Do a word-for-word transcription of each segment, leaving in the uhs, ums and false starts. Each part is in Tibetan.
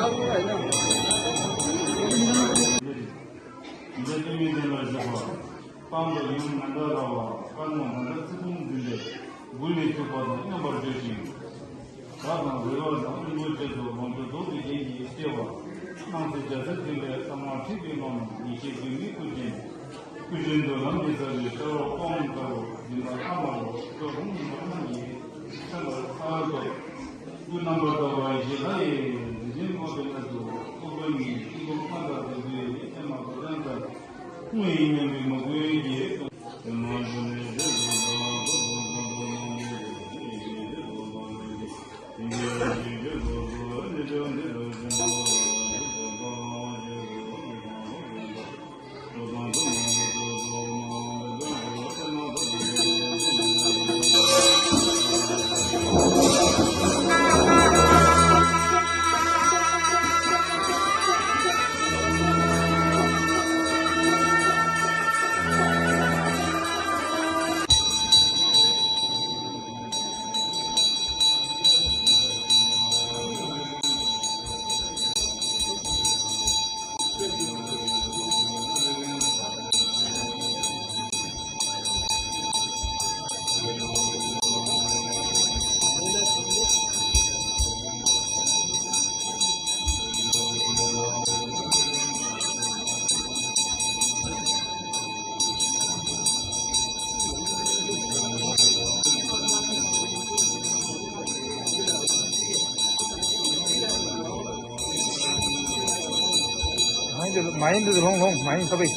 འཇའ་སྟོན་མའི་གདན་ལ་བཞུགས་པ། སྤངས་པ་ཡུམ་ནཱ་ད་ར་བ། དཀར་མོ་ནཱ་ད་ཚེ་བུམ་འཛིན་པས་མགུལ་ནས་འཁྱུད་པ་དང་མཉམ་པར་བརྗོད་ཅིང་། དགྲ་དང་རལ་པ་དང་གླིང་བུ་བཅས་སུ་ལོངས་སྤྱོད་རྫོགས་པའི་རྒྱན་གྱིས་སྤྲས་པ། སྣང་སྲིད་འཇའ་ཚོན་ལྡན་པའི་གསང་བ་ཁྲི་གི་ཀློང་ན་ཡེ་ཤེས་མགོན་པོའི་སྐུ་ཅན། སྐུ་བཞིན་དུ་ལམ་གྱི་ས་གཞི་ཤར་ལྷོ་སྤང་དཀར་པོ་འཛིན་པ་ལྷ་མ་ལུས་སྐུ་རུམ་མ་རུམ་ཡིས་མཚན་པར་ཚར་ཏོ། སྐུ་རྣམ་པར་དག་པ་ཡེ་ཤེས་ལྷ་ཡི་རིག་འཛིན་དངོས་དེ་ལ་དུ་སྐུ་མགོན་ཉིད་སྐུ་མགོན་ཕ་དང་བདུད་འདུལ་ཡི་ཨེ་མ་གོ་ཏན་ཙམ་སྐུ་ཡི་མཉམ་པའི་མ་བསྐུལ་གྱི་ཨེ་མ་འབྱུང་གནས་རྗེ་བཙུན་དང་སྐུ་གསུང་ཐུགས་མང་པོ་ཡེ་ཤེས་ཀྱི་ལོ་ལོ་ལོ་ལོ། མ་ཡིན་འདི་ལོང་ལོང་མ་ཡིན་ས་པའི།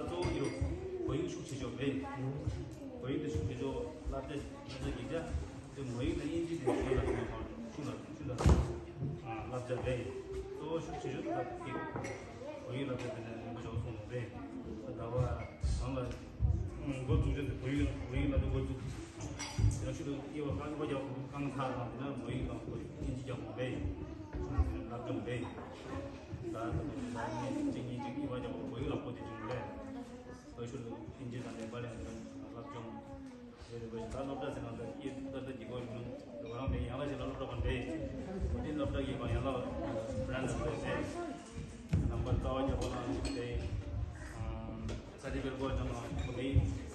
གཙོ་བོ་ཡོད། བོད་ཡིག་ཤུགས་ཆེ་ཤོས་རེད། བོད་ཡིག་དེ་ཤུགས་ཆེ་ཤོས་བསླབ་བྱ་བསླབ་བྱ་གི་ཆ་དེ་བོད་ཡིག་དང་དབྱིན་ཇི་དེ་ཤུགས་ལ་ཤུགས་ལ་ཤུགས་ལ་ཤུགས་ལ་བསླབ་བྱ་རེད། གཙོ་བོ་ཤུགས་ཆེ་ཤོས་དེ་བོད་ཡིག་བསླབ་བྱ་དེ་ནས་རིན་པོ་ཆེ་གསུངས་པ་རེད། ད་ལྟ་བ་ནང་ལ་འགོ་འཛུགས་བྱས་ཏེ་བོད་ཡིག་བོད་ཡིག་བསླབ་བྱ་འགོ་འཛུགས། དེ་ནས་ཤུགས་ལ་དབྱེ་བ་ཁག་གཉིས་པ་རྒྱག་དགོས། རྐང་ཚ་དང་དེ་ནས་བོད་ཡིག་དང་དབྱིན་ཇི་རྒྱག་དགོས་རེད། སློབ་སྦྱོང་རེད། ད་ད་ད་ད་གཅིག་གཉིས་གཅིག་གཉིས་པ་ཀྱང་བོད་ཡིག་ལ་བོད་དེ་བྱུང་རེད། བོད་ཤུལ་དུ་ཨིན་ཇི་དང་ནེ་པ་ལི་ཡང་སློབ་སྦྱོང་རེད། རེད། བོད་ཤུལ་ད་སློབ་གྲྭ་ཟེར་ན་ད་ཡིག་ད་ད་འདི་གོ་ཡོང་ད་རང་རེད། ཡང་ལ་ཞིག་ལ་སློབ་གྲྭ་གང་རེད། བོད་དེ་སློབ་གྲྭ་ཡིན་པ་ཡང་ལ་བྷ་རན་སི་རེད། ནམ་པར་རྩ་བ་རྒྱག་པ་ལ་རེད། ས་ཏི་ཕི་ཀེཊ་གོ་ཅང་ལ་བོད་དེ།